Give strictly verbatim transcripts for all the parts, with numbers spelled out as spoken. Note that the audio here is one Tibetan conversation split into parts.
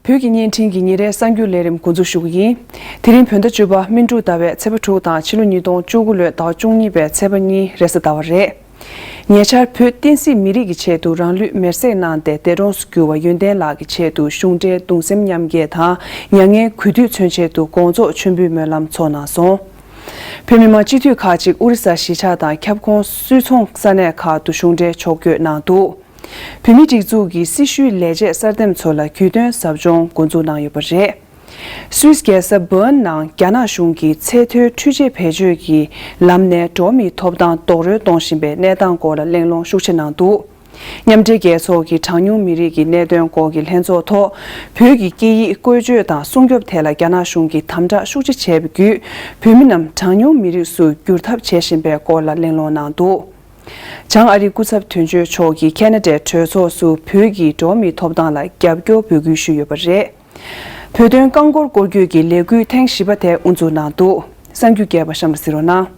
བོད་ཀྱི་བརྙན་འཕྲིན་གྱི་ཉིན་རེའི་གསར་འགྱུར་ལས་རིམ་འགོ་འཛུགས་ཞུ་གི་ཡིན། དེ་རིང་བོད་ཟླ་བཅུ་པ་སྨིན་དྲུག་ཟླ་བའི་ཚེས་པ་དྲུག་དང་ཕྱི་ལོ་ཉིས་སྟོང་བཅུ་དགུ་ལོའི་ཟླ་བ་བཅུ་གཉིས་པའི་ཚེས་པ་གཉིས་རེས་གཟའ་ཟླ་བ་རེད། ཉེ་ཆར་བོད་བསྟན་སྲིད་མི་རིགས་ཀྱི་ཆེད་དུ་རང་ལུས་མེར་སྲེག་གནང་སྟེ་འདས་གྲོངས་སུ་གྱུར་བ་ཡོན་ཏན་ལགས་ཀྱི་ཆེད་དུ་གཞུང་འབྲེལ་གདུང་སེམས་མཉམ་སྐྱེད་དང་མྱ་ངན་གུས་འདུད་མཚོན་ཆེད་དུ་དགོང་ཚོགས་མཆོད་འབུལ་སྨོན་ལམ་ཚོགས་གནང་སོང་། བོད་མི་མང་སྤྱི་འཐུས་ཁག་ཅིག་ཨོ་རི་ས་གཞིས་ཆགས་དང་ཁྱབ་ཁོངས་སུད་ཚོང་ས་གནས་ཁག་ཏུ་གཞུང་འབྲེལ་ཕྱོགས་བསྐྱོད་གནང་འདུག་བོད་མིའི་སྒྲིག་འཛུགས་ཀྱི་སྲི་ཞུའི་ལས་བྱེད་གསར་འདེམས་ཚོ་ལ་གྱོད་དོན་ཟབ་སྦྱོང་འགོ་འཛུགས་གནང་ཡོད་པ་རེད། སུད་སི་རྒྱལ་ས་བྷརན་ནང་རྒྱ་ནག་གཞུང་གིས་ཚད་མཐོའི་འཕྲུལ་ཆས་བེད་སྤྱོད་ཀྱི་ལམ་ནས་འགྲོ་བ་མིའི་ཐོབ་ཐང་རྡོག་རོལ་གཏོང་བཞིན་པའི་གནས་སྟངས་སྐོར་ལ་གླེང་སློང་ཤུགས་ཆེ་གནང་འདུག་མཉམ་འབྲེལ་རྒྱལ་ཚོགས་ཀྱི་གྲངས་ཉུང་མི་རིགས་ཀྱི་གནད་དོན་སྐོར་གྱི་ལྷན་ཚོགས་ཐོག་བོད་ཀྱི་སྐད་ཡིག་བཀོལ་སྤྱོད་དང་སྲུང་སྐྱོབ་ཐད་ལ་རྒྱ་ནག་གཞུང་གིས་དམ་དྲག་ཤུགས་ཆེ་བྱས་པ་བརྒྱུད། བོད་མི་རྣམས་གྲངས་ཉུང་མི་རིགས་སུ་བསྒྱུར་ཐབས་བྱེད་བཞིན་པའི་སྐོར་ལ་གླེང་སློང་གནང་འདུག་བྱང་ཨ་རིའི་སྐུ་ཚབ་དོན་གཅོད་མཆོག་གིས་ཁེ་ན་ཌའི་གྲོས་ཚོགས་སུ་བོད་ཀྱི་འགྲོ་བ་མིའི་ཐོབ་ཐང་ལ་རྒྱབ་སྐྱོར་འབོད་སྐུལ་ཞུས་ཡོད་པ་རེད། བོད་དོན་རྐང་འཁོར་སྐོར་སྐྱོད་ཀྱི་ལས་འགུལ་ཐེངས་བཞི་པ་དེ་དབུ་འཛུགས་གནང་འདུག་གསར་འགྱུར་རྒྱས་པ་གཤམ་ལ་གཟིགས་རོགས་གནང་།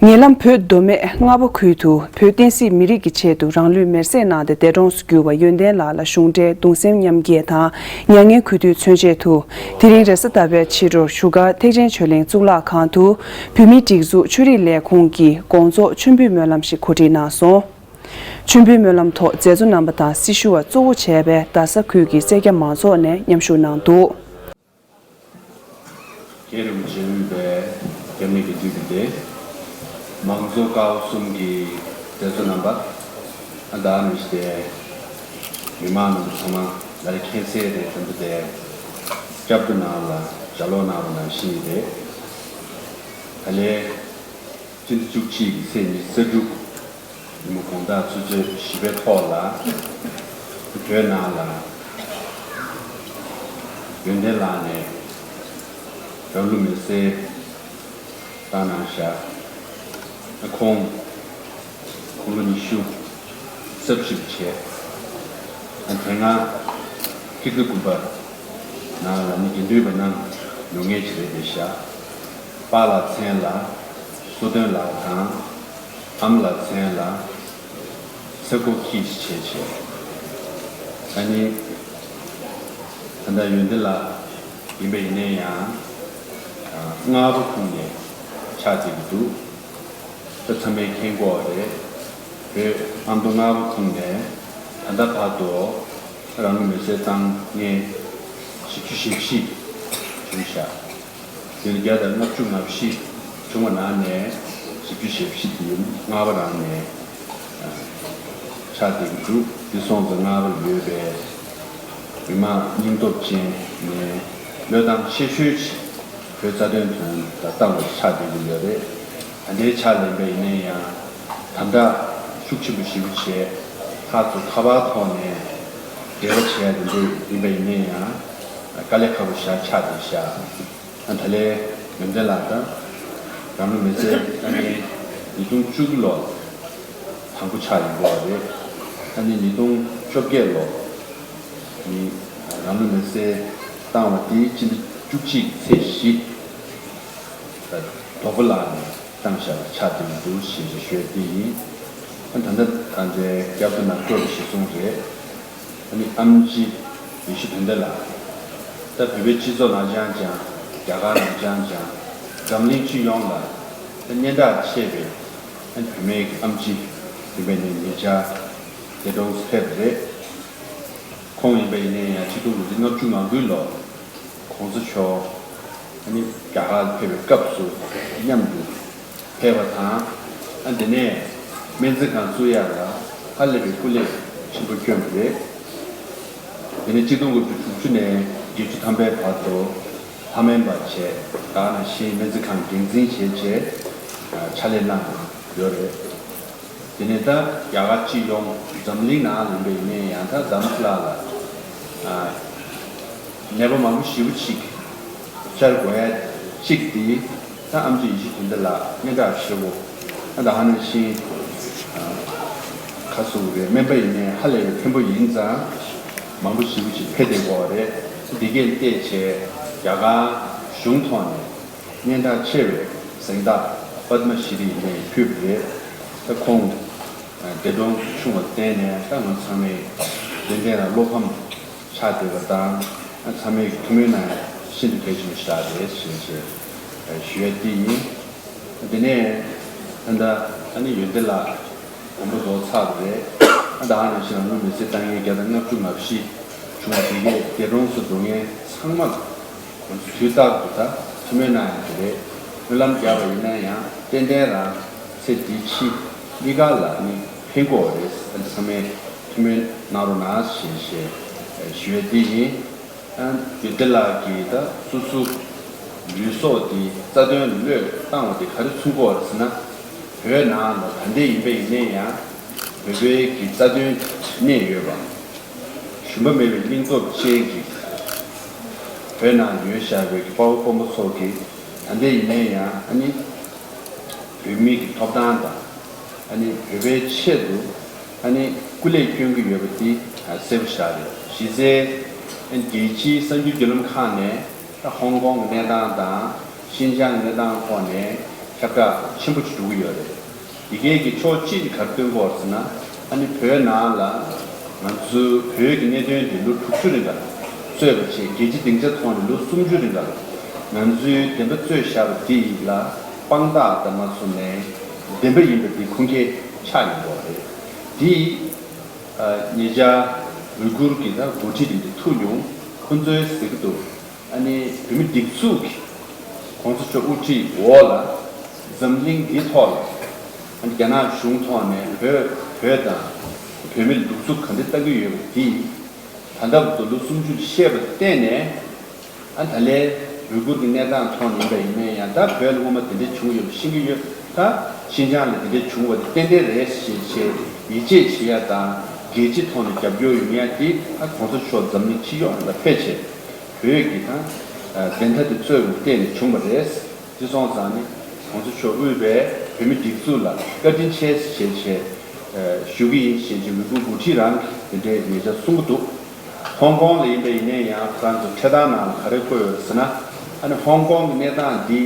ཉེ་ལམ་བོད་མདོ་སྨད་རྔ་པ་ཁུལ་དུ་བོད་བསྟན་སྲིད་མི་རིགས་ཀྱི་ཆེད་དུ་རང་ལུས་མེར་སྲེག་གནང་སྟེ་འདས་གྲོངས་སུ་གྱུར་བ་ཡོན་ཏན་ལགས་ལ་གཞུང་འབྲེལ་གདུང་སེམས་མཉམ་སྐྱེད་དང་མྱ་ངན་གུས་འདུད་མཚོན་ཆེད་དུ། དེ་རིང་རེས་གཟའ་ཟླ་བའི་ཕྱི་དྲོར་བཞུགས་སྒར་ཐེག་ཆེན་ཆོས་གླིང་གཙུག་ལག་ཁང་དུ་བོད་མིའི་སྒྲིག་འཛུགས་ཆོས་རིག་ལས་ཁུངས་ཀྱིས་དགོང་ཚོགས་མཆོད་འབུལ་སྨོན་ལམ་ཞིག་གོ་སྒྲིག་གནང་སོང་། མཆོད་འབུལ་སྨོན་ལམ་ཐོག་མཛད་གཙོ་རྣམ་པ་དང་སྲི་ཞུ་བ་གཙོ་བོ་བྱས་པའི་རྡ་ས་ཁུལ་གྱི་སེར་སྐྱ་མང་ཚོགས་ནས་མཉམ་ཞུགས་གནང་འདུག་མཁན་རིན་པོ་ཆེ་དབུས་པའི་རྒྱ་མི་དགེ་འདུན་པ་སྡེ། མང་གཙོ་ཀའོ་གསུམ་གྱི་མཛད་གཙོ་རྣམ་པ། ཨ་ད་ནི་སྟེ། མི་མང་རྣམ་པ་ཚང་མ་ལ་ལ་མཁྱེན་གསལ་རེད། དམ་པ་དེ་སྐྱབས་འགྲོ་གནང་ལ་ལྗགས་ཀློག་གནང་རོགས་གནང་ཞུ་ཡི་རེད། ད་ལས་སྤྱི་ཟླ་བཅུ་གཅིག་གི་ཚེས་ཉི་ཤུ་རྩ་དྲུག་ཉིན་མོ་དགོང་དག་ཆུ་ཚོད་བཞི་པའི་ཐོག་ལ་བོད་ནང་ལ་ཡོན་ཏན་ལགས་ནས་རང་ལུས་མེར་སྲེག་བཏང་གནང་བཞག་ཁོང་ཁོང་ལོ་ཉི་ཤུ་རྩ་བཞི་བྱས། དེ་སྔ་ཀིརྟི་དགོན་པ་ནང་ལ་ནི་དགེ་འདུན་པ་རྣམས་ཉོ་ངེས་ཅིག་རེད་བསྡད་བཞག་པཱ་ལགས་མཚན་ལ་བསོད་སྟོན་ལགས་དང་། ཨ་མ་ལགས་མཚན་ལ་ཚེ་སྒོ་སྐྱིད་ཅེས་བྱས། ཨ་ནི་ད་ལྟ་ཡོན་ཏན་ལགས་ཡིན་པ་ཡིན་ན་ཡང་། རྔ་པ་ཁུལ་ནས་ཆགས་བསྡད་ཀྱི་འདུག་ད་ཚང་མས་མཁྱེན་གྱི་ཡོད་རེད། བོད་ཨ་མདོ་རྔ་པ་ཁུལ་ནས་ད་ལྟ་བར་དུ་རང་ལུས་མེར་སྲེག་བཏང་མཁན་བཞི་བཅུ་ཞེ་བཞི་བྱུང་བཞག་དེ་ནི་བརྒྱ་དང་ལྔ་བཅུ་ང་བཞི་བྱུང་བ་ནང་ནས་བཞི་བཅུ་ཞེ་བཞི་དེ་རྔ་པ་རང་ནས་ཆགས་བསྡད་ཀྱི་འདུག་དེ་སོང་ཙང་རྔ་པར་ཡོད་པའི་མི་མང་སྙིང་སྟོབས་ཅན་ནས་བློས་བཏང་ཆེ་ཤོས་ཅིག་བོད་རྩ་དོན་དོན་དུ་བཏང་བ་ཆགས་བསྡད་ཀྱི་ཡོད་རེད། ད་ལྟའི་ཆ་ལ་ཡིན་པ་ཡིན་ན་ཡང་དམ་དྲག་ཤུགས་ཆེན་པོ་ཞེ་པོ་བྱས་ཕར་ཚུར་ཁ་པར་ཐོག་ནས་འབྲེལ་བ་བྱས་ཡ་དེ་འདྲ་ཡིན་པ་ཡིན་ན་ཡང་དཀའ་ལས་ཁག་པོ་ཞེ་དྲག་ཆགས་བསྡད་ཤག་ད་ལས་ཡོན་ཏན་ལགས་དང་རང་ལུས་མེར་སྲེག་བཏང་མཁན་ཉིས་སྟོང་བཅུ་དགུ་ལོ་དང་པོ་ཆགས་ཡོང་གི་ཡོད་རེད། ཨ་ནི་ཉིས་སྟོང་བཅོ་བརྒྱད་ལོ་ནི་རང་ལུས་མེར་སྲེག་བཏང་བ་དེ་སྤྱི་ཟླ་བཅུ་གཅིག་ཚེས་བཞི་དོལ་པོ་ལགས་ནས་བཏང་བཞག་པ་ཆགས་བསྡད་འདུག་ཞེས་ཞུ་ཡས་དེ་ཡིན། ད་ལྟ་ད་ལྟའི་རྒྱབ་ཏུ་ནང་བཀོད་པ་གཞིར་བཟུང་རེད། ཨ་ནི་ཨེམ་ཆི་ཡེ་ཤེས་དོན་ལྡན་ལགས། ད་བོད་པའི་སྤྱི་ཚོགས་ནང་ཅང་ཅང་རྒྱ་གར་ནང་ཅང་ཅང་འཛམ་གླིང་སྤྱི་ཡོངས་ལ་ད་སྙན་གྲགས་ཆེ་བའི་ཨ་ནི་བུད་མེད་ཀྱི་ཨེམ་ཆི་ཡིན་པའི་ནས་ཉེ་ཆར་འདས་གྲོངས་སུ་ཕེབས་པ་རེད། ཁོང་ཡིན་པ་ཡིན་ན་ཡང་ཆིག་སྟོང་དགུ་བརྒྱ་ལྔ་བཅུ་ང་དགུ་ལོ་༸གོང་ས་མཆོག་ཨ་ནི་རྒྱ་གར་ཕེབས་པའི་སྐབས་སུ་མཉམ་དུ་ཕེབས་པ་དང་། ཨ་དེ་ནས་སྨན་རྩིས་ཁང་བཙུགས་ཡག་ལ་ཧ་ལས་པའི་སྐུ་ལས་ཆེན་པོ་བསྐྱོན་པ་རེད། དེ་ནས་ཆིག་སྟོང་དགུ་བརྒྱ་དྲུག་ཅུ་ནས་བརྒྱད་ཅུ་ཐམ་པའི་བར་དུ་ལྷ་སྨན་པ་བྱས། ད་ག་ནང་བཞིན་སྨན་རྩིས་ཁང་འགན་འཛིན་བྱས་བྱས་ཕྱག་ལས་གནང་ཡོད་རེད། དེ་ནས་ད་རྒྱ་གར་སྤྱི་ཡོངས་འཛམ་གླིང་ནང་ལ་ཡིན་པ་ཡིན་ན་ཡང་ད་རྫམ་ལྷ་ལ་ཨ་ནད་པ་མང་པོ་ཞེ་པོ་ཅིག་བཅར་དགོས་ཡ་གཅིག་དེ་ད་ཨེམ་ཆི་ཡེ་ཤེས་དོན་ལྡན་ལགས་སྙན་གྲགས་ཆེ་བོ། ད་ད་ག་ནང་བཞིན་ཨ་ཁ་ ཁ་སོ་རེད། སྨན་པ་ཡིན་ནའི་ཧ་ལས་པའི་མཁན་པོ་ཡིན་ཙང་མང་པོ་ཞེ་པོ་ཅིག་ཕེབས་བསྡད་ཡོད་རེད། འདི་གས་བལྟས་བྱས་རྒྱ་གར་གཞུང་ཐོག་ནས་སྙན་གྲགས་ཆེ་བའི་གཟེངས་རྟགས་པདྨ་ཤྲི་ཡིན་ནའི་ཕུལ་བ་རེད། ད་ཁོང་འདས་གྲོངས་སུ་ཕྱུང་བར་བརྟེན་ནས་ད་ང་ཚང་མས་ཡོན་ཏན་ལ་བློ་ཕམ་ཆགས་བསྡད་པ་དང་། ཚང་མས་ཐུགས་སྨོན་གནང་ཡ་ཤིན་ཏུ་གལ་ཆེན་པོ་ཞིག་རེད་ཞེས་ཞུ་ཡ་དེ་ཡིན། དེ་ནས་ད་ལྟ་ཨ་ནི་ཡོན་ཏན་ལགས་དགོངས་པ་རྫོགས་ཚར་བ་རེད། ཨ་ད་ག་ནང་བཞིན་རང་ལུས་མེར་སྲེག་བཏང་མཁན་བརྒྱ་དང་ལྔ་བཅུ་ང་བཞི་བྱུང་བ་དེ་གས་འདས་གྲོངས་སུ་འགྲོ་མཁན་ཚང་མ་ལ་ང་ཚོ་དུས་རྟག་ཏུ་ད་ཐུགས་སྨོན་གནང་ཡ་དེ་རེད། སྨོན་ལམ་བརྒྱབ་པ་ཡིན་ན་ཡང་ཏན་ཏན་རང་ཚེ་འདི་ཕྱི་གཉིས་ཀ་ལ་ནི་ཕན་གྱི་ཡོད་རེད། ཨ་ནི་ཚང་མས་ཐུགས་སྨོན་གནང་རོགས་གནང་ཞེས་ཞེས་ཞུ་ཡ་དེ་ཡིན། ཡོན་ཏན་ལགས་ཀྱིས་ད་སོ་སོ་ལུས་སྲོག་དེ་རྩ་དོན་ལ་བློས་བཏང་བ་དེ་ག་རེ་མཚོན་གྱི་ཡོད་རེད་ཟེར་ན། བོད་ནང་ལ་ད་ལྟ་ཡིན་པ་ཡིན་ནའི་ཡང་བོད་པའི་གི་རྩ་དོན་གནས་ཡོད་པ། ཞུམ་པ་མེད་པའི་སྙིང་སྟོབས་ཅན་གྱི་བོད་ནང་ཡོད་བཞག་པའི་གི་དཔའ་བོ་དཔའ་མོ་ཚོ་གིས་ད་ལྟ་ཡིན་ནའི་ཡང་ཨ་ནི་བོད་མི་གི་ཐོབ་ཐང་དང་། ཨ་ནི་བོད་པའི་ཆེད་དུ་ཨ་ནི་སྐུ་ལས་སྐྱོན་གྱི་ཡོད་པ་འདི་གསལ་པོ་ཞིག་རེད། གཞི་རྩའི་ཨ་ནི་རྒྱལ་སྤྱིའི་གསར་འགྱུར་བརྒྱུད་ལམ་ཁག་ནས་ཧོང་ཀོང་གི་གནས་སྟངས་དང་ཤིན་ཅང་གི་གནས་སྟངས་ཐོག་ནས་ཁྱབ་བསྒྲགས་ཆེན་པོ་ཞིག་འགྲོ་གི་ཡོད་རེད། འདི་གའི་གི་ཕྱོགས་གཅིག་ནས་ག་རེ་སྟོན་གྱི་ཡོད་ཟེར་ན། ཨ་ནི་བོད་ནང་ལ་ང་ཚོའི་བོད་ཀྱི་གནད་དོན་འདི་ལོ་དྲུག་ཅུ་རིང་ག་ལ་རྩོད་པ་བྱས། རྒྱལ་སྤྱིའི་སྡིངས་ཆ་ཐོག་ནས་ལོ་སུམ་ཅུ་རིང་ག་ལ་ང་ཚོའི་བདེན་པ་རྩོད་བཞག་པ་འདི་ལ་དཔང་རྟགས་དང་མ་སོང་ནས་བདེན་པ་ཡིན་པ་འདི་ཁུངས་སྐྱེལ་ཆགས་ཡོང་གི་ཡོད་རེད། འདི་ཨ་ཉེ་ཆར་ཝུའི་གུར་གྱི་ད་འགོ་ཁྲིད་འདི་ཐུག་མྱོང་། ཁོང་ཚོའི་ཟེར་གྱི་འདུག་ཨ་ནི་བོད་མི་སྒྲིག་འཛུགས་ཀྱི་གོང་ས་མཆོག་དབུ་ཁྲིད་འོག་ལ་འཛམ་གླིང་འདིའི་ཐོག་ལ་ཨ་ནི་རྒྱ་ནག་གཞུང་ཐོག་ནས་བོད་བོད་དང་བོད་མི་ལ་གདུག་རྩུབ་ག་འདྲ་ལྟ་གི་ཡོད་པ་འདི་ད་ལྟ་བར་དུ་ལོ་སུམ་ཅུ་བཤད་པ་བརྟེན་ནས། ཨ་ད་ལན་ཝུའི་གུར་གྱི་གནས་སྟངས་ཐོག་ནས་ཡིན་པ་ཡིན་ནའི་ཡང་ད་བོད་ལ་སྔོན་མ་དེ་འདྲ་བྱུང་ཡོད་པ་ཤེས་ཀྱི་ཡོད། ད་ཤིན་ཅང་ལ་དེ་འདྲ་བྱུང་བ་དེ་ཏན་ཏན་རེད་ཞེས་བྱས་ཡིད་ཆེས་བྱེད་ཡ་དང་རྒྱལ་སྤྱི་ཐོག་ནས་རྒྱབ་སྐྱོར་ཡོང་ཡ་དེ་ད་གོང་ས་མཆོག་འཛམ་གླིང་སྤྱི་ཡོངས་ལ་ཕེབས་བྱས་བོད་ཀྱི་ད་བདེན་མཐའ་དེ་རྩོད་པར་བརྟེན་ནས་བྱུང་བ་རེད། དེ་སོང་ཙང་ནི་གོང་ས་མཆོག་དབུས་པའི་བོད་མི་སྒྲིག་འཛུགས་ལ་བཀའ་དྲིན་ཆེ་ཞེས་བྱས་ཞུ་གི་ཡིན་ཞེས་བྱས་ཝུའི་གུར་འགོ་ཁྲིད་རང་གིས་དེ་འདྲའི་ཉེ་ཆར་གསུང་གི་འདུག་ཧོང་ཀོང་ལ་ཡིན་པ་ཡིན་ནའི་ཡང་ཁོ་རང་ཚོ་འཕྲེད་དར་ནང་ལ་ག་རེ་བཀོད་ཡོད་ཟེར་ན། ཨ་ནི་ཧོང་ཀོང་གི་གནས་སྟངས་འདི་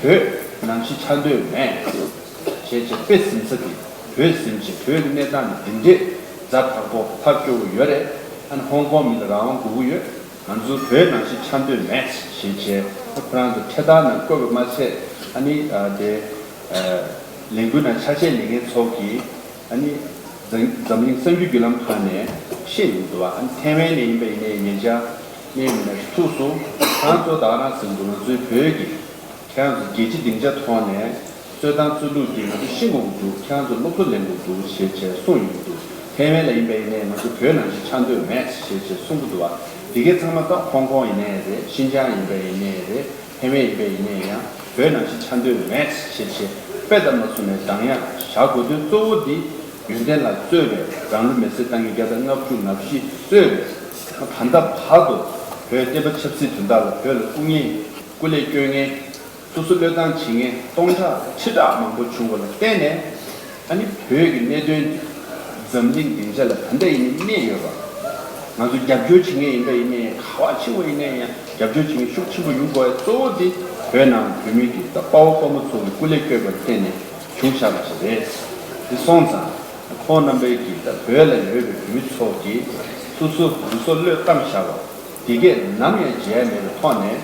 བོད་ནང་བཞིན་ཆགས་འདོད་མེད་ཞེས་བྱས་དཔེ་ཟིན་ས་དེ་བོད་ཟིན་བྱས་བོད་ཀྱི་གནས་སྟངས་འདི་འདྲས་ཛ་དྲག་པོ་ཐག་སྐྱོ་བོ་ཡོད་རེད། ཨ་ནི་ཧོང་ཀོང་མི་ལ་རང་དབང་དགོས་ཀྱི་ཡོད། ང་ཚོ་བོད་ནང་བཞིན་ཆགས་འདོད་མེད་ཞེས་བྱས་ཁོ་རང་ཚོ་འཕྲེད་དར་ནང་བཀོད་པ་མ་ཚད། ཨ་ནི་ཨ་དེ་ཨ་ལས་འགུལ་ནང་ཆ་ཤས་ལེན་མཁན་ཚོ་གིས་ཨ་ནི་འཛམ་འཛམ་གླིང་གསར་འགྱུར་བརྒྱུད་ལམ་ཁག་ནས་བཤད་ཡོང་འདུག་བ། ཨ་ནི་ཐའེ་ཝན་ནས་ཡིན་པ་ཡིན་ནའི་ཉེ་ཆར་གནས་མི་སྣ་ཞིག་ཐུག་སོང་། ཁོ་རང་ཚོ་ད་ག་རང་ཟེར་འདུག་ང་ཚོའི་བོད་ཀྱི་ཁྱེད་རང་ཚོ་རྒྱལ་སྤྱིའི་སྡིངས་ཆ་ཐོག་ནས་རྩོད་སྟངས་རྩོད་ལུགས་འདི་ང་ཚོ་ཤེས་དགོས་ཀྱི་འདུག་ཁྱེད་རང་ཚོ་སློབ་གསོ་ལེན་དགོས་ཀྱི་འདུག་ཞེས་བྱས་གསུངས་ཡོང་གི་འདུག་ཐའེ་ཝན་ལ་ཡིན་པ་ཡིན་ནའི་ང་ཚོ་བོད་ནང་བཞིན་ཆགས་འདོད་མེད་ཞེས་བྱས་གསུང་གི་འདུག་བ། འདི་གའི་ཚང་མ་ད་ཧོང་ཀོང་ཡིན་ནའི་རེད། ཤིན་ཅང་ཡིན་པ་ཡིན་ནའི་རེད། ཐའེ་ཝན་ཡིན་པ་ཡིན་ནའི་ཡང་བོད་ནང་བཞིན་ཆགས་འདོད་མེད་ཞེས་བྱས་དཔེ་ལྟ་མ་བཟུང་ནས་འདང་ཡང་བཞག་དགོས་དོན་གཙོ་བོ་འདི་ཡོན་ཏན་ལགས་གཙོས་པའི་རང་ལུས་མེར་སྲེག་བཏང་མཁན་བརྒྱ་དང་ལྔ་བཅུ་ང་བཞི་གཙོས་པའི་ད་ལྟ་བར་དུ་བོད་བསྟན་པ་ཆབ་སྲིད་དོན་དག་ལ་བོད་ལ་སྐུ་ངལ་སྐུ་ལས་སྐྱོན་མཁན། སོ་སོ་བློས་བཏང་བྱེད་མཁན་སྟོང་ཕྲག་ཁྲི་ཕྲག་མང་པོ་བྱུང་བ་ལ་བརྟེན་ནས། ཨ་ནི་བོད་ཀྱི་གནད་དོན་འདི་འཛམ་གླིང་སྡིངས་ཆ་ལ་ད་ལྟ་ཡིན་ནའི་གནས་ཡོད་པ། ང་ཚོ་རྒྱབ་སྐྱོར་བྱེད་མཁན་ཡིན་པ་ཡིན་ནའི་ག་བ་ཕྱིན་པ་ཡིན་ནའི་ཡང་རྒྱབ་སྐྱོར་བྱེད་མཁན་ཤུགས་ཆེན་པོ་ཡོང་དགོས་པའི་གཙོ་བོ་འདི་བོད་ནང་བོད་མི་གི་ད་དཔའ་བོ་དཔའ་མོ་ཚོ་གི་སྐུ་ལས་བསྐྱོན་པ་ལ་བརྟེན་ནས་བྱུང་བཞག་པ་ཞིག་རེད། འདི་སོང་ཙང་ཁོང་རྣམ་པའི་གི་ད་བོད་ལ་ཡོད་པའི་བོད་མི་ཚོ་གིས་སོ་སོ་ལུས་སྲོག་བློས་བཏང་བཞག་པ། དེ་གས་ནམ་ཡང་བརྗེད་ཡ་མེད་པའི་ཐོག་ནས་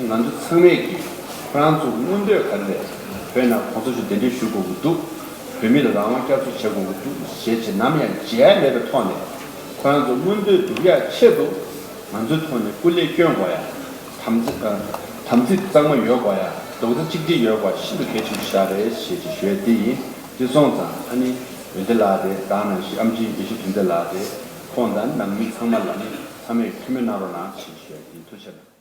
ང་ཚོ་ཚང་མས་ཀྱིས་ཁོ་རང་ཚོ་མངོན་འདོད་ག་རེ་རེད། བོད་ནང་གོང་ས་མཆོག་གདན་འདྲེན་ཞུ་དགོས་ཀྱི་འདུག་བོད་མི་ལ་རང་དབང་བསྐྱར་གསོ་བྱེད་དགོས་ཀྱི་འདུག་ཞེས་བྱས་ནམ་ཡང་བརྗེད་ཡ་མེད་པའི་ཐོག་ནས་ཁོ་རང་ཚོ་མངོན་འདོད་སྒྲུབ་ཡ་ཆེད་དུ་ང་ཚོའི་ཐོག་ནས་སྐུ་ལས་སྐྱོན་དགོས་ཡ། དམ་ཚིག་ཨ། དམ་ཚིག་གཙང་མ་ཡོད་དགོས་ཡ། རྡོག་རྩ་གཅིག་སྒྲིལ་ཡོད་དགོས་ཡ་ཤིན་ཏུ་གལ་ཆེན་པོ་ཞིག་རེད་ཞེས་ཀྱི་ཞུ་ཡ་འདི་ཡིན། འདི་སོང་ཙང་ཨ་ནི་འོད་ལྡན་ལགས་རེད། ད་ག་ནང་བཞིན་ཨེམ་ཆི་དགེ་བཤེས་དོན་ལྡན་ལགས་རེད། ཁོང་དང་ནང་མི་ཚང་མ་ལ་ནི་ཚང་མས་ཐུགས་སྨོན་གནང་རོགས་གནང་ཞེས་ཞུ་ཡ་ཡིན། ཐུགས་རྗེ་ཆེ།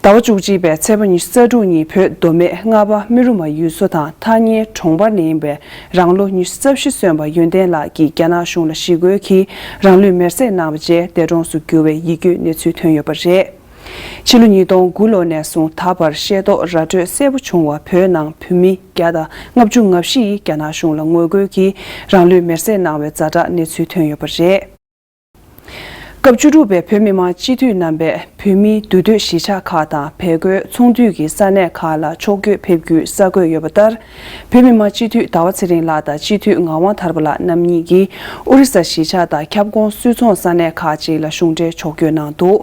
ཟླ་བ་བཅུ་གཅིག་པའི་ཚེས་པ་ཉི་ཤུ་རྩ་དྲུག་ཉིན་བོད་མདོ་སྨད་རྔ་པ་སྨན་རུ་མ་ཡུལ་ཚོ་དང་ཐག་ཉེའི་གྲོང་པར་ནས་ཡིན་པའི་རང་ལོ་ཉི་ཤུ་རྩ་བཞི་སོན་པ་ཡོན་ཏན་ལགས་ཀྱིས་རྒྱ་ནག་གཞུང་ལ་ཞི་རྒོལ་གྱིས་རང་ལུས་མེར་སྲེག་གནང་བ་རྗེས་འདས་གྲོངས་སུ་གྱུར་བའི་ཡིད་སྐྱོའི་གནས་ཚུལ་ཐོན་ཡོད་པ་རེད། ཕྱི་ལོ་ཉིས་སྟོང་དགུ་ལོ་ནས་བཟུང་ད་བར་ཤེས་རྟོགས་ར་སྤྲོད་གསལ་པོ་བྱུང་བ། བོད་ནང་བོད་མི་བརྒྱ་དང་ལྔ་བཅུ་ང་བཞི་ཡིས་རྒྱ་ནག་གཞུང་ལ་ངོ་རྒོལ་གྱིས་རང་ལུས་མེར་སྲེག་གནང་བའི་ཛ་དྲག་གནས་ཚུལ་ཐོན་ཡོད་པ་རེད། སྐབས་བཅུ་དྲུག་པའི་བོད་མི་མང་སྤྱི་འཐུས་རྣམ་པས་བོད་མིའི་འདུས་སྡོད་གཞིས་ཆགས་ཁག་དང་བལ་གོའི་ཚོང་འདུས་ཀྱི་ས་གནས་ཁག་ལ་ཕྱོགས་བསྐྱོད་ཕེབས་རྒྱུའི་གསར་འགོད་ཡོད་པ་ལྟར། བོད་མི་མང་སྤྱི་འཐུས་ཟླ་བ་ཚེ་རིང་ལགས་དང་སྤྱི་འཐུས་ངག་དབང་ཐར་པ་ལགས་རྣམ་གཉིས་ཀྱིས་ཨོ་རི་ས་གཞིས་ཆགས་དང་ཁྱབ་ཁོངས་སུད་ཚོང་ས་གནས་ཁག་ཅིག་ལ་གཞུང་འབྲེལ་ཕྱོགས་བསྐྱོད་གནང་འདུག་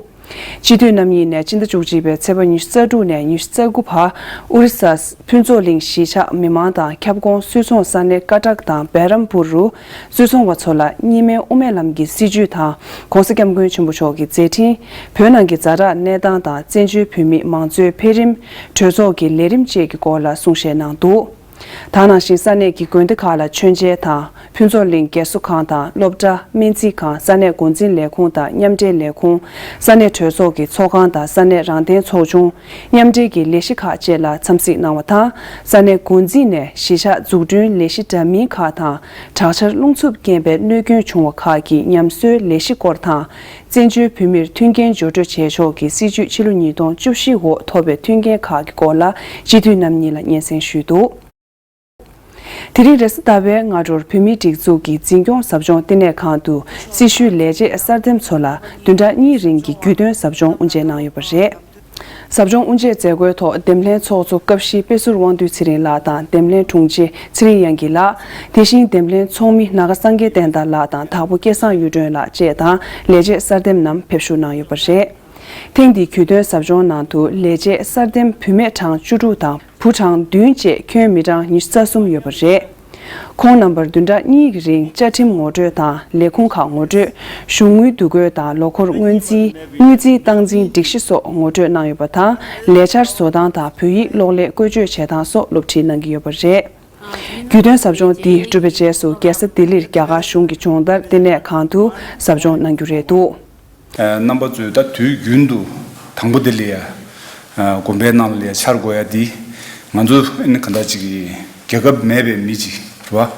སྤྱི་འཐུས་རྣམ་གཉིས་ནས་སྤྱི་ཟླ་བཅུ་གཅིག་པའི་ཚེས་པ་ཉི་ཤུ་རྩ་དྲུག་ནས་ཉི་ཤུ་རྩ་དགུ་བར་ཨོ་རི་ས་ཕུན་ཚོགས་གླིང་གཞིས་ཆགས་མི་མང་དང་ཁྱབ་ཁོངས་སུད་ཚོང་ས་གནས་ཀ་ཏག་དང་བེ་རམ་པུར་རུ་སུད་ཚོང་བ་ཚོ་ལ་གཉིས་སྨན་དབུ་མའི་ལམ་གྱི་སྲིད་བྱུས་དང་༸གོང་ས་༸སྐྱབས་མགོན་ཆེན་པོ་མཆོག་གི་མཛད་འཕྲིན། བོད་ནང་གི་ཛ་དྲག་གནས་སྟངས་དང་བཙན་བྱོལ་བོད་མིའི་མང་གཙོའི་འཕེལ་རིམ། གྲོས་ཚོགས་ཀྱི་ལས་རིམ་བཅས་ཀྱི་སྐོར་ལ་གསུང་བཤད་གནང་འདུག་ད་ནང་བཞིན་ས་གནས་ཀྱི་དགོན་སྡེ་ཁག་ལ་མཆོད་མཇལ་དང་ཕུན་ཚོགས་གླིང་རྒས་གསོ་ཁང་དང་སློབ་གྲྭ། སྨན་རྩིས་ཁང་། ས་གནས་འགོ་འཛིན་ལས་ཁུངས་དང་མཉམ་འབྲེལ་ལས་ཁུངས། ས་གནས་གྲོས་ཚོགས་ཀྱི་ཚོགས་ཁང་དང་ས་གནས་རང་བདེན་ཚོགས་ཆུང་། མཉམ་འབྲེལ་གྱི་ལས་གཞི་ཁག་བཅས་ལ་འཚམས་གཟིགས་གནང་བ་དང་། ས་གནས་འགོ་འཛིན་ནས་གཞིས་ཆགས་འཛུགས་སྐྲུན་ལས་གཞི་འདྲ་མིན་ཁག་དང་དྲག་ཆར་རླུང་འཚུབ་རྐྱེན་པས་གནོད་སྐྱོན་བྱུང་བ་ཁག་གི་ཉམས་གསོའི་ལས་གཞི་སྐོར་དང་། བཙན་བྱོལ་བོད་མིར་མཐུན་རྐྱེན་སྦྱོར་སྤྲོད་བྱེད་ཕྱོགས་ཀྱི་སྲིད་བྱུས་ཕྱི་ལོ་ཉིས་སྟོང་བཅུ་བཞི་འོག་ཐོབ་པའི་མཐུན་རྐྱེན་ཁག་གི་སྐོར་ལ་སྤྱི་འཐུས་རྣམ་གཉིས་ལ་སྙན་སེང་ཞུས་འདུག་དེ་རིང་རེས་གཟའ་ཟླ་བའི་སྔ་དྲོར་བོད་མིའི་སྒྲིག་འཛུགས་ཀྱི་འཛིན་སྐྱོང་ཟབ་སྦྱོང་བསྟི་གནས་ཁང་དུ་སྲི་ཞུའི་ལས་བྱེད་གསར་འདེམས་ཚོ་ལ་བདུན་ཕྲག་གཉིས་རིང་གི་རྒྱུས་སྟོན་ཟབ་སྦྱོང་དབུ་འབྱེད་གནང་ཡོད་པ་རེད། ཟབ་སྦྱོང་དབུ་འབྱེད་མཛད་སྒོའི་ཐོག་འདེམས་ལྷན་ཚོགས་གཙོ་སྐབས་བཞི་དཔེ་ཟུར་དབང་འདུས་ཚེ་རིང་ལགས་དང་འདེམས་ལྷན་དྲུང་ཆེ་ཚེ་རིང་དབྱངས་སྐྱིད་ལགས། དེ་བཞིན་འདེམས་ལྷན་ཚོགས་མི་སྣ་ཁ་སངས་རྒྱས་བསྟན་དར་ལགས་དང་དྭགས་པོ་སྐལ་བཟང་གཡུ་སྒྲོན་ལགས་བཅས་དང་ལས་བྱེད་གསར་འདེམས་རྣམས་ཕེབས་ཞུགས་གནང་ཡོད་པ་རེད། ཐེངས་འདིའི་རྒྱུས་སྟོན་ཟབ་སྦྱོང་ནང་དུ་ལས་བྱེད་གསར་འདེམས་བུད་མེད་གྲངས་བཅུ་དྲུག་དང་བུ་གྲངས་བདུན་བཅས་ཁྱོན་མི་གྲངས་ཉི་ཤུ་རྩ་གསུམ་ཡོད་པ་རེད། ཁོང་རྣམ་པར་བདུན་ཕྲག་གཉིས་ཀྱི་རིང་བཅའ་ཁྲིམས་ངོ་སྤྲོད་དང་ལས་ཁུངས་ཁག་ངོ་སྤྲོད། གཞུང་དངུལ་བསྡུ་དགོས་དང་ལོ་འཁོར་སྔོན་རྩིས། དངུལ་རྩིས་སྟངས་འཛིན་སྒྲིག་གཞི་སོགས་ངོ་སྤྲོད་གནང་ཡོད་པ་དང་། ལས་འཆར་བཟོ་སྟངས་དང་བོད་ཡིག་གློག་ཀླད་བཀོལ་སྤྱོད་བྱེད་སྟངས་སོགས་སློབ་ཁྲིད་གནང་གི་ཡོད་པ་རེད། རྒྱུས་སྟོན་ཟབ་སྦྱོང་འདི་གྲུབ་པའི་རྗེས་སུ་རྒྱལ་ས་ལྡི་ལིར་རྒྱ་གར་གཞུང་གི་སྦྱོང་བརྡར་བསྟི་གནས་ཁང་དུ་ཟབ་སྦྱོང་གནང་རྒྱུ་རེད་འདུག་རྣམ་པ་ཚོས་ད་དུས་རྒྱུན་དུ་དང་པོ་དེ་ལ་ཡ་དགོན་པའི་ནང་ལ་ཡ་འཆར་དགོས་ཡ་འདི་ང་ཚོ་ཨ་ནི་ག་འདྲ་ཅིག་གི་རྒྱལ་ཁབ་མེད་པའི་མི་ཅིག་རེད་བ།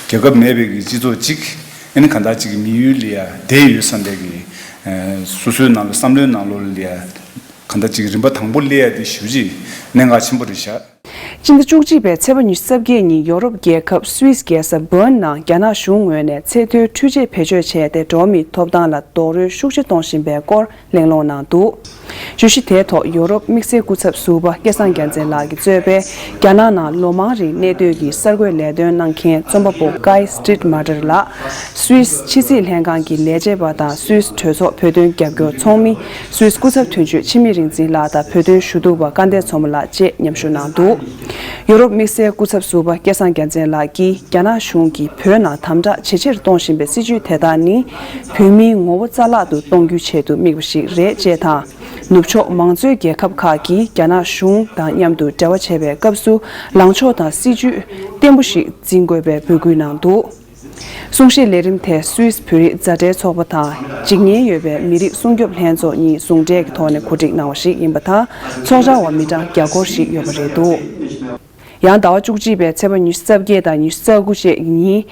རྒྱལ་ཁབ་མེད་པའི་གི་སྤྱི་ཚོགས་ཅིག་ཨ་ནི་ག་འདྲ་ཅིག་གི་དམིགས་ཡུལ་ལ་ཡ་བསྡད་ཡོད་བསམ་པའི་གི་སོ་སོའི་ནང་ལ་བསམ་བློའི་ནང་ལོགས་ལ་ཡ་ག་འདྲ་ཅིག་རིམ་པ་དང་པོ་སླེབས་ཡ་དེ་ཞེ་པོ་ཅིག་གནད་འགག་ཆེན་པོ་རེད་ཤག་སྤྱི་ཟླ་བཅུ་གཅིག་པའི་ཚེས་པ་ཉི་ཤུ་རྩ་བརྒྱད་ཉིན་ཡོ་རོབ་རྒྱལ་ཁབ་སུད་སི་རྒྱལ་ས་བྷརན་ནང་རྒྱ་ནག་གཞུང་ངོས་ནས་ཚེས་མཐོའི་འཕྲུལ་ཆས་བེད་སྤྱོད་བྱས་ཏེ་འགྲོ་བ་མིའི་ཐོབ་ཐང་ལ་རྡོག་རོལ་ཤུགས་ཆེ་གཏོང་བཞིན་པའི་སྐོར་གླེང་སློང་གནང་འདུག་བརྗོད་གཞི་དེའི་ཐོག་ཡོ་རོབ་དམིགས་བསལ་སྐུ་ཚབ་ཟུར་པ་སྐལ་བཟང་རྒྱལ་མཚན་ལགས་ཀྱིས་གཙོས་པའི་རྒྱ་ནག་ནང་ལོ་མང་རིང་གནས་སྡོད་ཀྱི་གསར་འགོད་ལས་དོན་གནང་མཁན་རྩོམ་པ་པོ་ཀའི་སི་ཊིད་མ་ཏར་ལགས། སུད་སི་ཕྱི་སྲིད་ལྷན་ཁང་གི་ལས་བྱེད་པ་དང་སུད་སི་གྲོས་ཚོགས་བོད་དོན་རྒྱབ་སྐྱོར་ཚོགས་མི། སུད་སི་སྐུ་ཚབ་དོན་གཅོད་འཆི་མེད་རིག་འཛིན་ལགས་དང་བོད་དོན་ཞུ་གཏུག་པ་སྐལ་ལྡན་མཚོ་མོ་ལགས་བཅས་མཉམ་ཞུགས་གནང་འདུག་ཡོ་རོབ་དམིགས་བསལ་སྐུ་ཚབ་ཟུར་པ་སྐལ་བཟང་རྒྱལ་མཚན་ལགས་ཀྱིས་རྒྱ་ནག་གཞུང་གིས་བོད་ནང་དམ་དྲག་ཇེ་ཆེར་གཏོང་བཞིན་པའི་སྲིད་བྱུས་དེ་དག་ནི་བོད་མིའི་ངོ་བོ་རྩ་བརླག་ཏུ་གཏོང་རྒྱུའི་ཆེད་དུ་དམིགས་པ་ཞིག་རེད་ཅེས་དང་། ནུབ་ཕྱོགས་མང་གཙོའི་རྒྱལ་ཁབ་ཁག་གིས་རྒྱ་ནག་གཞུང་དང་མཉམ་དུ་འབྲེལ་བ་བྱེད་པའི་སྐབས་སུ་ལངས་ཕྱོགས་དང་སྲིད་བྱུས་བརྟན་པོ་ཞིག་འཛིན་དགོས་པའི་འབོད་སྐུལ་གནང་འདུག་གསུང་བཤད་ལས་རིམ་དེ་སུད་སི་བོད་རིགས་མཛའ་འབྲེལ་ཚོགས་པ་དང་འཇིགས་ཉེན་ཡོད་པའི་མི་རིགས་སྲུང་སྐྱོབ་ལྷན་ཚོགས་གཉིས་ཟུང་འབྲེལ་གྱི་ཐོག་ནས་གོ་སྒྲིག་གནང་བ་ཞིག་ཡིན་པ་དང་། ཚོགས་བཅར་བ་མི་གྲངས་བརྒྱ་སྐོར་ཞིག་ཡོད་པ་རེད་འདུག་ཡང་ཟླ་བ་བཅུ་གཅིག་པའི་ཚེས་པ་ཉི་ཤུ་རྩ་བརྒྱད་དང་ཉི་ཤུ་རྩ་དགུ་བཅས་ཉིན།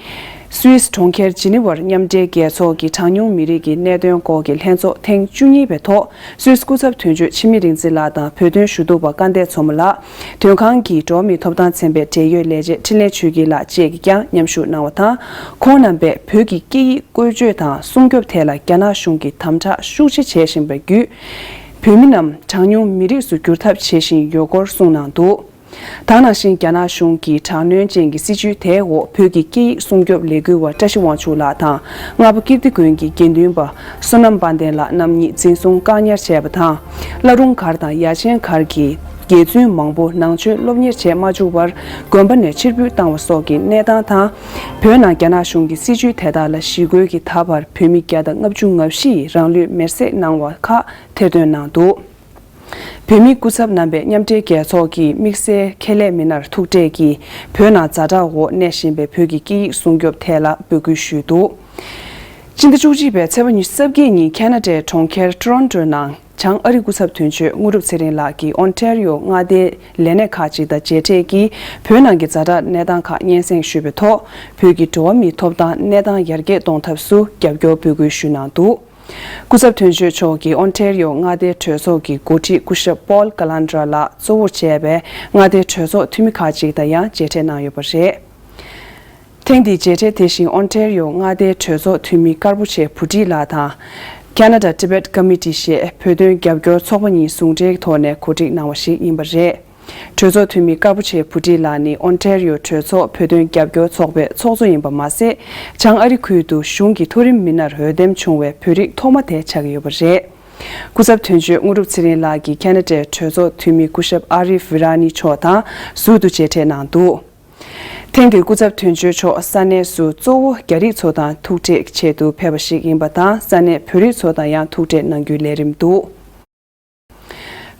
སུད་སི་གྲོང་ཁྱེར་ཇི་ནི་ཝར་མཉམ་འབྲེལ་རྒྱལ་ཚོགས་ཀྱི་གྲངས་ཉུང་མི་རིགས་ཀྱི་གནད་དོན་སྐོར་གྱི་ལྷན་ཚོགས་ཐེངས་བཅུ་གཉིས་པའི་ཐོག་སུད་སི་སྐུ་ཚབ་དོན་གཅོད་འཆི་མེད་རིག་འཛིན་ལགས་དང་བོད་དོན་ཞུ་གཏུག་པ་སྐལ་ལྡན་མཚོ་མོ་ལགས། དོན་ཁང་གི་འགྲོ་བ་མིའི་ཐོབ་ཐང་ཚན་པའི་འབྲེལ་ཡོད་ལས་བྱེད་འཕྲིན་ལས་ཆོས་སྐྱིད་ལགས་བཅས་ཀྱིས་ཀྱང་མཉམ་ཞུགས་གནང་བ་དང་། ཁོང་རྣམ་པས་བོད་ཀྱི་སྐད་ཡིག་བཀོལ་སྤྱོད་དང་སྲུང་སྐྱོབ་ཐད་ལ་རྒྱ་ནག་གཞུང་གིས་དམ་དྲག་ཤུགས་ཆེ་བྱེད་བཞིན་པ་བརྒྱུད། བོད་མི་རྣམས་གྲངས་ཉུང་མི་རིགས་སུ་འགྱུར་ཐབས་བྱེད་བཞིན་ཡོད་སྐོར་གསུངས་གནང་འདུག་ད་ག་ནང་བཞིན་རྒྱ་ནག་གཞུང་གི་དྲག་གནོན་ཅན་གྱི་སྲིད་བྱུས་དེའི་འོག་བོད་ཀྱི་སྐད་ཡིག་སྲུང་སྐྱོབ་ལས་འགུལ་བ་བཀྲ་ཤིས་དབང་ཕྱུག་ལགས་དང་། རྔ་པ་ཀིརྟི་དགོན་གྱི་དགེ་འདུན་པ་བསོད་ནམས་དཔལ་ལྡན་ལགས་རྣམ་གཉིས་འཛིན་བཟུང་བཀག་ཉར་བྱས་པ་དང་། བླ་རུང་མཁར་དང་ཡ་ཆེན་མཁར་གྱི་དགེ་བཙུན་མང་པོ་ནང་ཆོས་སློབ་གཉེར་བྱེད་མ་བཅུག་པར་དགོན་པ་ནས་ཕྱིར་འབུད་བཏང་བ་སོགས་ཀྱི་གནས་སྟངས་དང་། བོད་ནང་རྒྱ་ནག་གཞུང་གི་སྲིད་བྱུས་དེ་དག་ལ་ཞི་རྒོལ་གྱིས་ད་བར་བོད་མི་བརྒྱ་དང་ལྔ་བཅུ་ང་བཞི་ཡིས་རང་ལུས་མེར་སྲེག་གནང་བ་ཁག་ཐེར་འདོན་གནང་འདུག་བོད་མིའི་སྐུ་ཚབ་རྣམ་པས་མཉམ་འབྲེལ་རྒྱལ་ཚོགས་ཀྱི་དམིགས་བསལ་ཁྱད་ལས་མི་སྣར་ཐུག་འཕྲད་ཀྱིས་བོད་ནང་ཛ་དྲག་འོག་གནས་བཞིན་པའི་བོད་ཀྱི་སྐད་ཡིག་སྲུང་སྐྱོབ་ཐད་ལ་འབོད་སྐུལ་ཞུས་འདུག་སྤྱི་ཟླ་བཅུ་གཅིག་པའི་ཚེས་པ་ཉི་ཤུ་རྩ་བརྒྱད་ཉིན་ཁེ་ན་ཌའི་གྲོང་ཁྱེར་ཊོ་རོན་ཊོའི་ནང་བྱང་ཨ་རི་སྐུ་ཚབ་དོན་གཅོད་དངོས་གྲུབ་ཚེ་རིང་ལགས་ཀྱིས་ཨོན་ཊེ་རི་ཡོ་མངའ་སྡེའི་ལས་སྣེ་ཁག་ཅིག་དང་མཇལ་འཕྲད་ཀྱིས་བོད་ནང་གི་ཛ་དྲག་གནས་སྟངས་ཁག་སྙན་སེང་ཞུས་པའི་ཐོག་བོད་ཀྱི་འགྲོ་བ་མིའི་ཐོབ་ཐང་གནས་སྟངས་ཡར་རྒྱས་གཏོང་ཐབས་སུ་རྒྱབ་སྐྱོར་འབོད་སྐུལ་ཞུས་གནང་འདུག་སྐུ་ཚབ་དོན་གཅོད་མཆོག་གིས་ཨོན་ཊེ་རི་ཡོ་མངའ་སྡེའི་གྲོས་ཚོགས་ཀྱི་འགོ་ཁྲིད་སྐུ་ཞབས་པོལ་ཀ་ལན་ཌྲ་ལགས་གཙོ་བོར་བྱས་པའི་མངའ་སྡེའི་གྲོས་ཚོགས་འཐུས་མི་ཁག་ཅིག་དང་ཡང་མཇལ་འཕྲད་གནང་ཡོད་པ་རེད། ཐེངས་འདིའི་མཇལ་འཕྲད་དེ་བཞིན་ཨོན་ཊེ་རི་ཡོ་མངའ་སྡེའི་གྲོས་ཚོགས་འཐུས་མི་ཀར་པོ་ཆེ་བུ་ཊི་ལགས་དང་། Canada Tibet Committee ཞེས་བོད་དོན་རྒྱབ་སྐྱོར་ཚོགས་པ་གཉིས་ཟུང་འབྲེལ་གྱི་ཐོག་ནས་གོ་སྒྲིག་གནང་བ་ཞིག་ཡིན་པ་རེད། གྲོས་ཚོགས་འཐུས་མི་ཀར་པོ་ཆེ་བུ་ཊི་ལགས་ནི་ཨོན་ཊེ་རི་ཡོ་གྲོས་ཚོགས་བོད་དོན་རྒྱབ་སྐྱོར་ཚོགས་པའི་ཚོགས་གཙོ་ཡིན་པ་མ་ཟད། བྱང་ཨ་རི་ཁུལ་དུ་གཞུང་གི་མཐོ་རིམ་མི་སྣར་འོས་འདེམས་བྱུང་བའི་བོད་རིགས་ཐོག་མ་དེ་ཆགས་ཀྱི་ཡོད་པ་རེད། སྐུ་ཚབ་དོན་གཅོད་དངོས་གྲུབ་ཚེ་རིང་ལགས་ཀྱིས་ཁེ་ན་ཌའི་གྲོས་ཚོགས་འཐུས་མི་སྐུ་ཞབས་ཨ་རིཕ་ཝི་ར་ནི་མཆོག་དང་ཟུར་དུ་མཇལ་འཕྲད་གནང་འདུག་ཐེངས་འདིར་སྐུ་ཚབ་དོན་གཅོད་མཆོག་ས་གནས་སུ་གཙོ་བོ་རྒྱ་རིགས་ཚོ་དང་ཐུག་འཕྲད་ཆེད་དུ་ཕེབས་པ་ཞིག་ཡིན་པ་དང་། ས་གནས་བོད་རིགས་ཚོ་དང་ཡང་ཐུག་འཕྲད་གནང་རྒྱུའི་ལས་རིམ་འདུག་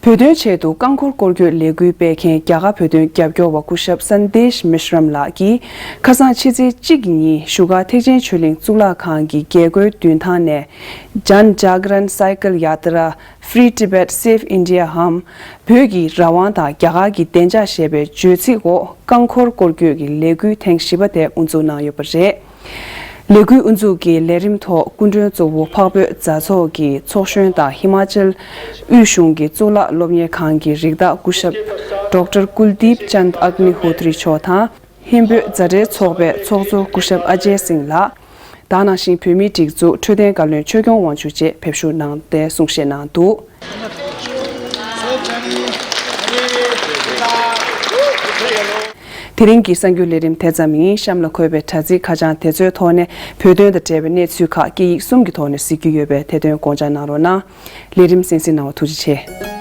བོད་དོན་ཆེད་དུ་རྐང་འཁོར་སྐོར་སྐྱོད་ལས་འགུལ་སྤེལ་མཁན་རྒྱ་གར་བོད་དོན་རྒྱབ་སྐྱོར་བ་སྐུ་ཞབས་སན་དེཤ་མི་ཤྲམ་ལགས་ཀྱིས་ཁ་སང་ཕྱི་ཚེས་གཅིག་གི་ཉིན་བཞུགས་སྒར་ཐེག་ཆེན་ཆོས་གླིང་གཙུག་ལག་ཁང་གི་རྒྱལ་སྒོའི་མདུན་ཐང་ནས། Jan Jagran Cycle Yatra, Free Tibet, Save India འམ། བོད་ཀྱི་རང་དབང་དང་རྒྱ་གར་གྱི་བདེ་འཇགས་ཞེས་པའི་བརྗོད་ཚིག་འོག་རྐང་འཁོར་སྐོར་སྐྱོད་ཀྱི་ལས་འགུལ་ཐེངས་བཞི་པ་དེ་དབུ་འཛུགས་གནང་ཡོད་པ་རེད། ལས་འགུལ་དབུ་འཛུགས་ཀྱི་ལས་རིམ་ཐོག་སྐུ་མགྲོན་གཙོ་བོ་འཕགས་བོད་མཛའ་ཚོགས་ཀྱི་ཚོགས་གཞོན་དང་ཧི་མ་ཅལ་དབུས་གཞུང་གི་གཙུག་ལག་སློབ་གཉེར་ཁང་གི་རིགས་བདག་སྐུ་ཞབས་ཌོག་ཊར་ཀུལ་དིབ་ཅན་ཨག་ནི་ཧོ་ཏྲི་མཆོག་དང་། ཧིན་བོད་མཛའ་འབྲེལ་ཚོགས་པའི་ཚོགས་གཙོ་སྐུ་ཞབས་ཨ་ཇེ་སིང་ལགས། དེ་ནང་བཞིན་བོད་མིའི་སྒྲིག་འཛུགས་འཕྲོད་བསྟེན་བཀའ་བློན་ཆོས་སྐྱོང་དབང་ཕྱུག་བཅས་ཕེབས་ཞུགས་གནང་སྟེ་གསུང་བཤད་གནང་འདུག་དེ་རིང་གི་གསར་འགྱུར་ལས་རིམ་དེ་ཙམ་ཡིན། གཤམ་ལ་འཁོད་པའི་དྲ་ཚིགས་ཁ་བྱང་དེ་ཚོའི་ཐོག་ནས་བོད་དོན་དང་འབྲེལ་བའི་གནས་ཚུལ་ཁག་སྐད་ཡིག་གསུམ་གྱི་ཐོག་ནས་གཟིགས་རྒྱུ་ཡོད་པས་དེ་དོན་དགོངས་འཇགས་གནང་རོགས་གནང་། ལས་རིམ་གསན་གཟིགས་གནང་བར་ཐུགས་རྗེ་ཆེ།